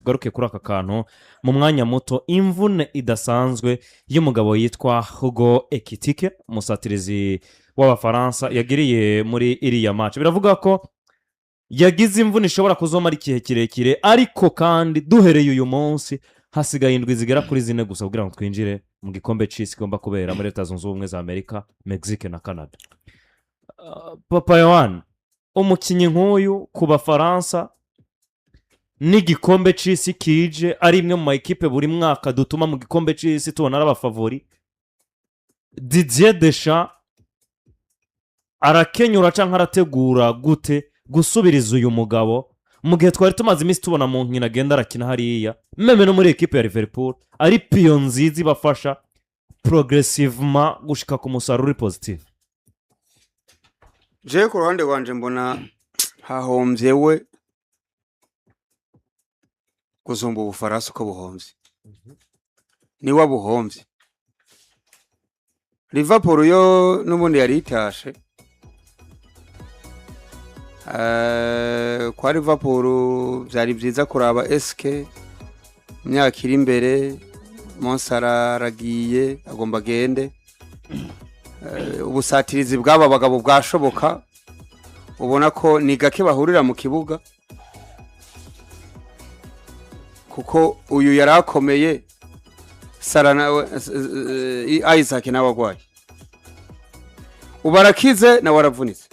Tugaruke kuri aka kantu mu mwanya muto. Imvune idasanzwe y'umugabo yitwa Hugo Ekitike, umusatirizi w'Abafaransa, yagiriye muri iriya match. Biravuga ko yagize imvune ishobora kuzomara igihe kirekire, ariko kandi duhereye uyu munsi hasigaye indwi zigera kuri 4 gusa kugira ngo twinjire mu gikombe cy'isi igomba kubera muri Leta Zunze Ubumwe za Amerika, Mexique na Canada. Papa Yohani, umukinnyi nk'uyu ku Bafaransa n'igikombe cy'isi kije ari imwe mu ma ekipe buri mwaka dutuma mu gikombe cy'isi tubona ari aba favori, Didier Deschamps arakenyura cyangwa arategura gute gusubiriza uyu mugabo, mu gihe twari tumaze iminsi tubona mu nkino agenda arakina hariya, même no muri ekipe ya Liverpool ari pion nziza ibafasha progressivement gushika ku musaruro uri positif? Jewe ku ruhande rwanje mbona hahombye we gusumba Ubufaransa uko buhomvye. Niwe abuhomvye. Liverpool yo n'ubundi yari itashe. Kwa Liverpool vyari vyiza kuraba eske imyaka iri imbere. Mo Salah aragiye, agomba agende. Ubusatirizi bw'aba bagabo bwashoboka, ubona ko ni gake bahurira mu kibuga, kuko uyu yari akomeye, Salah nawe, Isak nawe agwaye, ubu arakize, nawe aravunitse.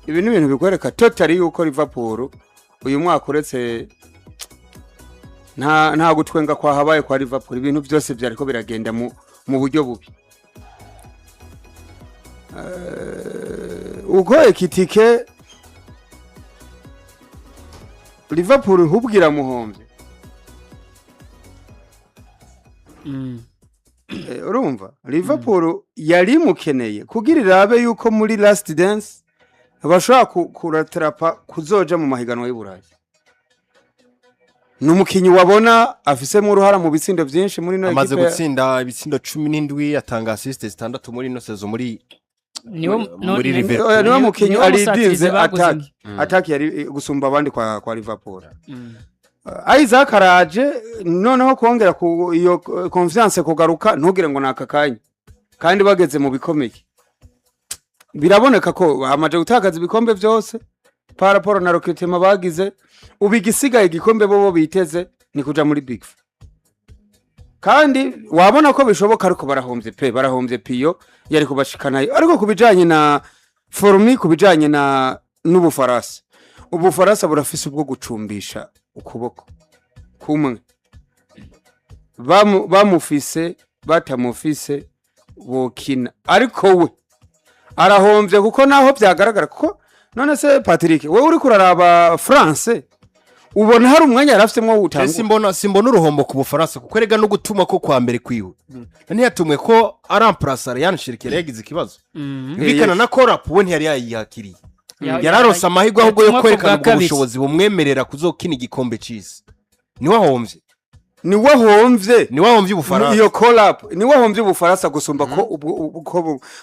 Ibi ni ibintu bikwereka totally yuko Liverpool uyu mwaka, uretse nta gutwenga kwahabaye kwa Liverpool, ibintu byose byariko biragenda mu buryo bubi. Uko Ekitike, Liverpool hubwira muhombye. Urumva Liverpool yari imukeneye kugira irabe yuko muri last dance bashobora kuratrapa kuzoja mu mahiganwa y'Uburayi. Ni umukinyi wabona afisemo uruhara mu bitsindo byinshi muri ino Amaze ekipe gutsinda ibitsindo 17, atanga assist 6 muri ino saison muri Niwo muri Liverpool. Oya, niwe mukinyi niwo musatirizi aridinze baguze. attack attack yari gusumba abandi kwa Liverpool. Isak araje noneho kongera ku iyo confiance kugaruka, ntugire ngo naka kanya kandi bageze mu bikomeye. Biraboneka ko bamaze gutakaza ibikombe byose par rapport na recrutement bagize. Ubu igisigaye, igikombe bo biteze ni kuja muri Big Four, kandi wabona ko bishoboka, ariko barahombye pe, barahombye pion yari kubashikanayo. Ariko ku bijanye na forme, ku bijanye na n'Ubufaransa, Ubufaransa burafise ubwo gucumbisha ukuboko kumwe. Bamufise batamufise bokina, ariko we arahombye, kuko naho byagaragara kuko none se Patrick, wowe uri kuraraba France, ubona hari umwanya yari afitemo Je utangura? Simbona uruhombo ku Bufaransa, kuko erega no gutuma ko kwa mbere kwiwe ntiyatumwe ko aramplasa Rayan Cherki yari yagize ikibazo. Yumvikana na call-up we ntiyari yayiyakiriye. Yararonse amahirwe ahubwo yo Yatumwe ku kwerekana bwa ubwo kabiri. bushobozi bumwemerera kuzokina igikombe c'isi. Niwe ahombye. Niwe ahomvye. Niwe ahombye Ubufaransa. Iyo call-up niwe ahombye Ubufaransa gusumba ko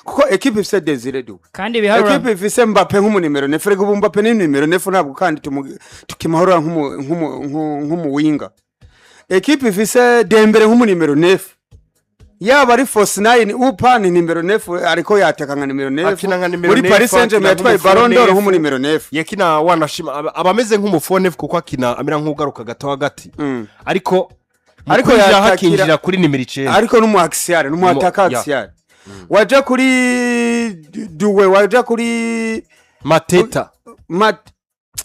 kuko ekipe ifise Desire Doué, kandi ibiharuro ekipe ifise Mbappe nk'umunimero neuf. Rega ubu Mbappe ni nimero neuf, ntabwo kandi tukimahorora nk'umuwinga. Ekipe ifise Dembele nk'umunimero neuf, yaba ari false nine upani nimero neuf, ariko yataka nka nimero neuf. Akina nka nimero Muri neuf, Paris Saint-Germain akina yatwaye nk'umu Ballon d'Or neuf. nk'umunimero neuf. Yakina wanashima aba ameze nk'umu faux neuf, kuko akina amera nk'ugaruka gato hagati, ariko mu Ariko kwinjira hakinjira kuri nimero 9. Ariko n'umu axial, n'umu ataka axial. Waja kuri Doué, waja kuri Mateta. Ba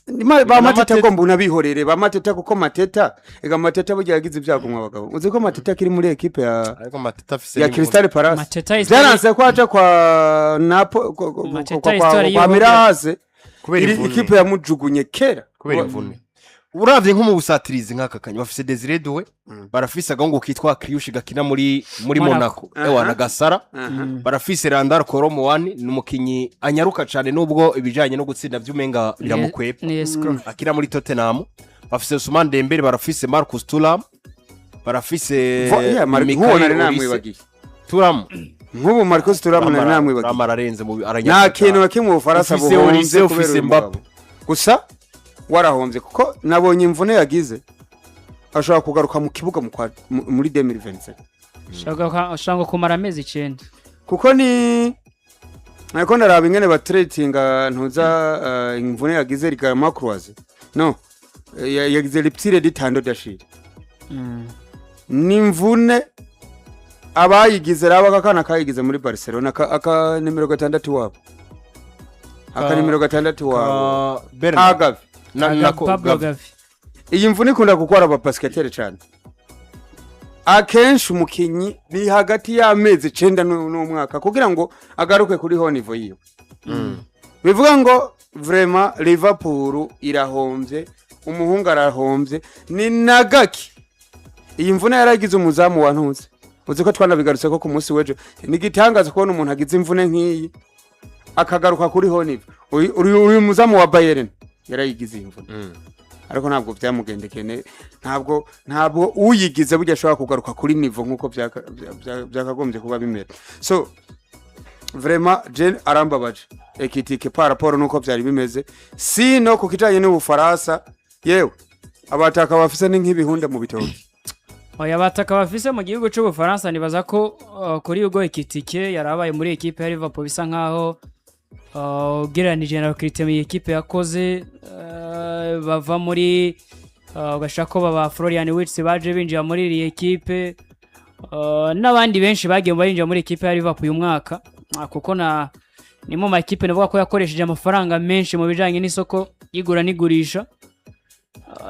Na Mateta. Mateta. Ko mbona bihorere ba Mateta, kuko Mateta, ega Mateta burya yagize ibyago mwa bagabo. Uzi ko Mateta akiri muri ekipe ya Ariko Mateta afise ya n'imvune. Crystal Palace? Mateta Byaranse ko aja kwa Napo Mateta kwa histoire kwa y'urugo. Mirase. Kubera Iri imvune. ikipe yamujugunye kera. Kubera imvune. Uravye nko mu busatirizi nk'aka kanya bafise Desire Doué, barafise agahungu kitwa Akliouche gakina muri Monaco. Monaco, ewa na Gasara. Barafise Randal Kolo Muani, ni umukinyi anyaruka cane nubwo ibijanye no gutsinda vy'umenga biramukwepa, Ni escroc. akina muri Tottenham. Bafise Ousmane Dembele, barafise Marcus Thuram, barafise Yeah, Michael nk'uwo nari Olise. namwibagiye. Thuram. Nk'ubu Marcus Thuram nari namwibagiye. Thuram ararenze mu aranyarutse Nta kintu cane. na kimwe Ubufaransa Ufise buhombye Olise, kubera ufise uyu Mbappe. mugabo. Gusa warahombye kuko nabonye imvune yagize. Ashobora kugaruka mu kibuga muri 2027. Ushobora kumara amezi 9. Kuko ni ariko ndaraba ingene batreatinga ntuza imvune yagize ligament croisé, no yagize rupture du tendon d'Achille. Ni imvune abayigize, raba aka kana kayigize muri Barcelona, aka nimero 6 wabo, aka nimero 6 wabo. Ka Bernard. Gavi. Na Pablo Gavi. Gavi. Iyi mvune ikunda gukora aba basketteur cyane. Akenshi umukinyi ni hagati y'amezi 9 n'umwaka kugira ngo agaruke kuri haut niveau yiwe. Bivuga ngo vraiment Liverpool irahombye, umuhungu arahombye. Ni na gaki iyi mvune yaragize umuzamu wa ntuze, uzi ko twanabigarutse ko ku munsi w'ejo. Ni igitangaza kubona umuntu agize imvune nk'iyi akagaruka kuri haut niveau. Uyu muzamu wa Bayern yarayigize iyi mvune, ariko ntabwo byamugendekeye ntabwo uyigize burya ashobora kugaruka kuri niveau nk'uko byakagombye kuba bimera. So vraiment je arambabaje Ekitike par rapport nuko byari bimeze. Sino ku kijanye n'Ubufaransa, yewe, abataka bafise ni nk'ibihunda mu bitoki. Oya, bataka bafise mu gihugu cy'Ubufaransa, nibaza ko kuri Hugo Ekitike yarabaye muri ekipe ya Liverpool, bisa nkaho ugereranije na recrutement iyi ekipe yakoze, bava muri ugashaka ko baba Florian Wirtz baje binjira muri iyi ekipe, n'abandi benshi bagiye barinjira muri ekipe ya Liverpool uyu mwaka. Kuko na ni mu makipe navuga ko yakoresheje amafaranga menshi mu bijanye n'isoko y'igura n'igurisha.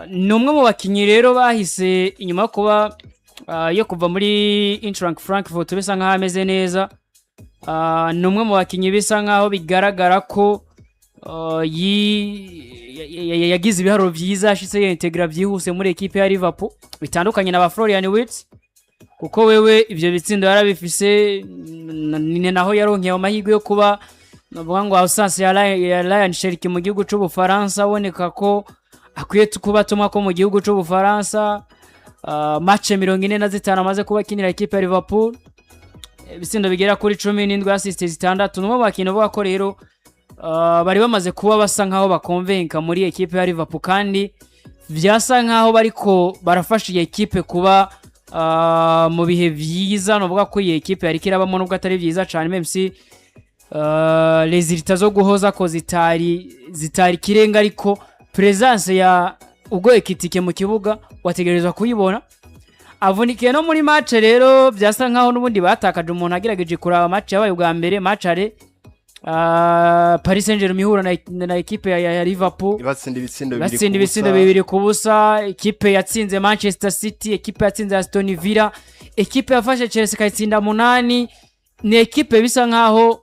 Ni umwe mu bakinnyi rero bahise inyuma yo kuba yo kuva muri Eintracht Frankfurt bisa nkaho ameze neza. Ni umwe mu bakinnyi bisa nkaho bigaragara ko yagize ibiharuro byiza, yashitse yintegra byihuse muri ekipe ya Liverpool, bitandukanye na ba Florian Wirtz, kuko wewe ivyo bitsindo yarabifise. Ni naho yaronkeye amahirwe yo kuba navuga ngo absence ya Rayan Cherki mu gihugu c'Ubufaransa aboneka ko akwiye kuba atumwa ko mu gihugu c'Ubufaransa. Match 45 amaze kuba akinira ekipe ya Liverpool, ibitsindo bigera kuri 17, assist 6. Ni umwe mu bakinnyi uvuga ko rero bari bamaze kuba basa nkaho bakonvenka muri ekipe ya Liverpool, kandi vyasa nkaho bariko barafasha iyi ekipe kuba mu bihe vyiza. Novuga ko iyi ekipe yariko irabamo, nubwo atari vyiza cane, même si résultats zo guhoza ko zitari kirenga, ariko présence ya Hugo Ekitike mu kibuga wategerezwa kuyibona. Avunikiye no muri match rero byasa nkaho n'ubundi batakaje umuntu. Agerageje kuraba match yabaye ubwa mbere, match aller, Paris Saint-Germain ihura na ekipe ya Liverpool, batsinda ibitsindo 2 batsinda ku ibitsindo busa. 2-0. Ekipe yatsinze Manchester City, ekipe yatsinze Aston Villa, ekipe yafashe Chelsea ikayitsinda 8. Ni ekipe bisa nkaho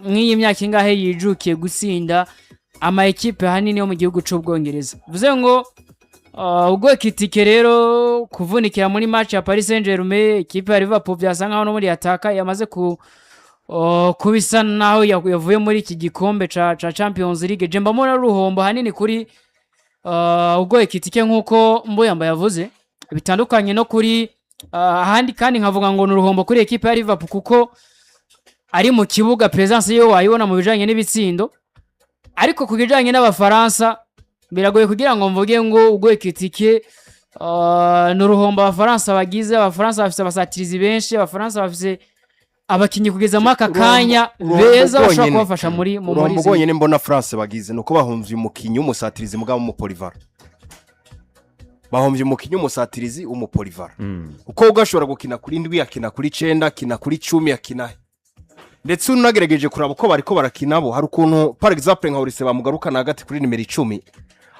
nk'iyi myaka ingahe yijukiye gutsinda ama ekipe ahanini yo mu gihugu c'Ubwongereza. Bivuze ngo ubwo Ekitike rero kuvunikira muri match ya Paris Saint-Germain, ekipe ya Liverpool byasa nkaho no muri yataka yamaze ku kuba isa naho yavuye muri iki gikombe ca Champions League. Je mbamona ruhombo hanini kuri ubwo Ekitike, nk'uko Mbuyamba yavuze, bitandukanye no kuri ahandi. Kandi nkavuga ngo ni uruhombo kuri ekipe ya Liverpool, kuko ari mu kibuga présence yo wayibona mu bijanye n'ibitsindo. Ariko ku bijanye n'Abafaransa biragoye kugira ngo mvuge ngo ubwo Ekitike ni uruhombo Abafaransa bagize. Abafaransa bafise abasatirizi benshi, Abafaransa bafise abakinnyi kugeza muri aka kanya Uruhombo beza bashobora rwonyene. kubafasha muri Uruhombo izi rwonyene mbona France bagize nuko bahomvye umukinyi w'umusatirizi mugabo w'umupolyvalent. Bahomvye umukinyi w'umusatirizi w'umupolyvalent, kuko ubwo ashobora gukina kuri 7, akina kuri 9, akina kuri 10, akina. Ndetse unagerageje kuraba uko bariko barakina bo, hari ukuntu par exemple nka Olise bamugarukana hagati kuri nimero 10,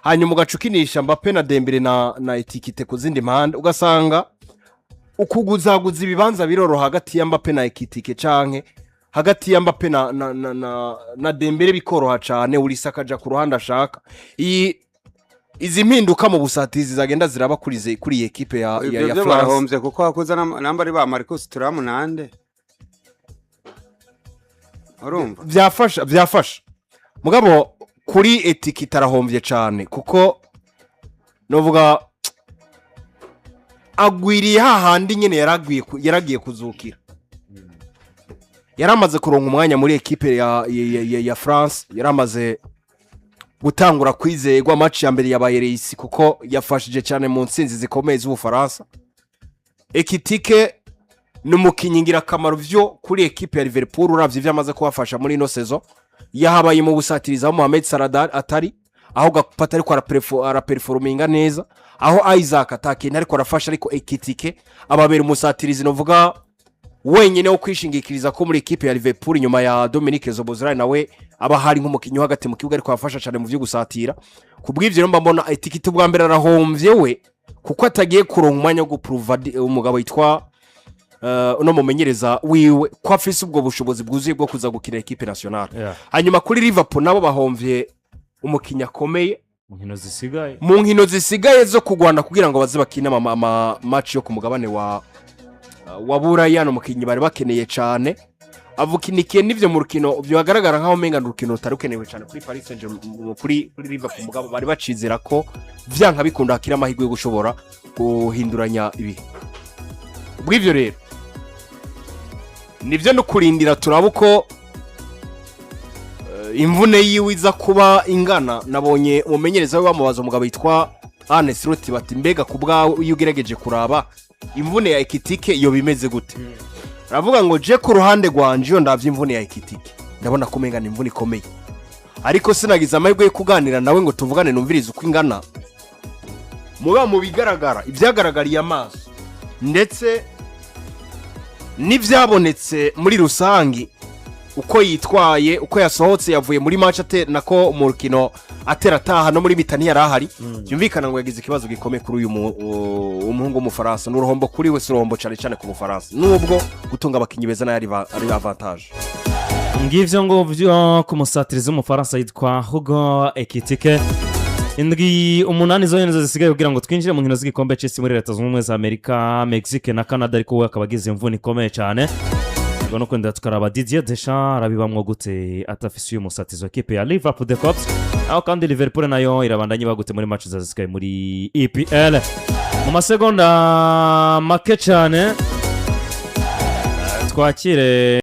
hanyuma ugaca ukinisha Mbappe na Dembele na Ekitike ku zindi mpande, ugasanga ukuguzaguza ibibanza biroroha hagati ya Mbappe na Ekitike canke hagati ya Mbappe na Dembele bikoroha cane. Olise akaja ku ruhande ashaka. Izi mpinduka mu busatirizi zagenda ziraba kuri iyi ekipe Ibyo ya byo France. Barahombye kuko hakuza namba ari ba Marcus Thuram nande, urumva? Byafasha, mugabo kuri Ekitike arahombye cane, kuko novuga agwiriye hahandi nyine yaragiye kuzukira. Yaramaze kuronka umwanya muri ekipe ya France, yaramaze Gutangura kwizerwa, match ya mbere yabaye réussie kuko yafashije cyane mu ntsinzi zikomeye z'Ubufaransa. Ekitike ni umukinnyi ngirakamaro vyo kuri ekipe ya Liverpool. Uravye ivyo amaze kubafasha muri ino saison, yahabaye mu busatirizi aho Mohamed Salah atari, aho Gakpo ariko araperforminga neza, aho Isak atakintu ariko arafasha, ariko Ekitike ababera umusatirizi novuga wenyine wo kwishingikiriza ko muri ekipe ya Liverpool, inyuma ya Dominik Szoboszlai, nawe aba ahari nk'umukinnyi wo hagati mu kibuga, ariko afasha cyane mu byo gusatira. Ku bw'ibyo rero mba mbona Ekitike ubwa mbere arahombye we, kuko atagiye kuronka umwanya wo gupuruva umugabo witwa uno mumenyereza wiwe ko afise ubwo bushobozi bwuzuye bwo kuza gukina ekipe nationale. Hanyuma kuri Liverpool nabo bahomvye umukinnyi akomeye mu nkino zisigaye. Mu nkino zisigaye zo kugwana kugira ngo baze bakine ama match yo ku mugabane wa Buraya, ni umukinnyi bari bakeneye cyane, avukinikiye n'ivyo mu rukino byagaragara nkaho umenga ni urukino rutari rukenewe cyane kuri Paris Saint-Germain, kuri Liverpool. Mugabo bari bacizera ko vyanka bikunda hakiri amahirwe yo gushobora guhinduranya ibihe. Bw'ivyo rero nivyo no kurindira turaba uko imvune yiwe iza kuba ingana. Nabonye umumenyereza we bamubaza, umugabo yitwa Arne Slot, bati: "Mbega ku bwawe, iyo ugerageje kuraba imvune ya Ekitike yo bimeze gute?" Aravuga ngo: "Je ku ruhande rwanje, iyo ndavye imvune ya Ekitike ndabona ko umenga ni imvune ikomeye, ariko sinagize amahirwe yo kuganira nawe ngo tuvugane numvirize uko ingana. Muba mu bigaragara, ibyagaragariye amaso ndetse n'ibyabonetse muri rusange, uko yitwaye, uko yasohotse, yavuye muri match ate nako mu rukino atera ataha, no muri mi-temps ntiyari ahari, byumvikana ngo yagize ikibazo gikomeye kuri uyu umuhungu w'Umufaransa. Ni uruhombo kuri we, si uruhombo cyane cyane ku Bufaransa, nubwo gutunga abakinnyi beza nayo ari avantage." Ngivyo nguvyo ku musatirizi w'Umufaransa yitwa Hugo Ekitike. Indwi 8 zonyine nizo zisigaye kugira ngo twinjire mu nkino z'igikombe cy'isi muri Leta Zunze Ubumwe za Amerika, Mexique na Canada, ariko we akaba agize imvune ikomeye cyane. Ubwo no kwenda tukaraba Didier Deschamps arabibamwo gute atafise uyu musatizo ekipe ya Liverpool the Kops, aho kandi Liverpool nayo irabandanya ibagute muri match zasigaye muri EPL. Mu masegonda make cyane twakire.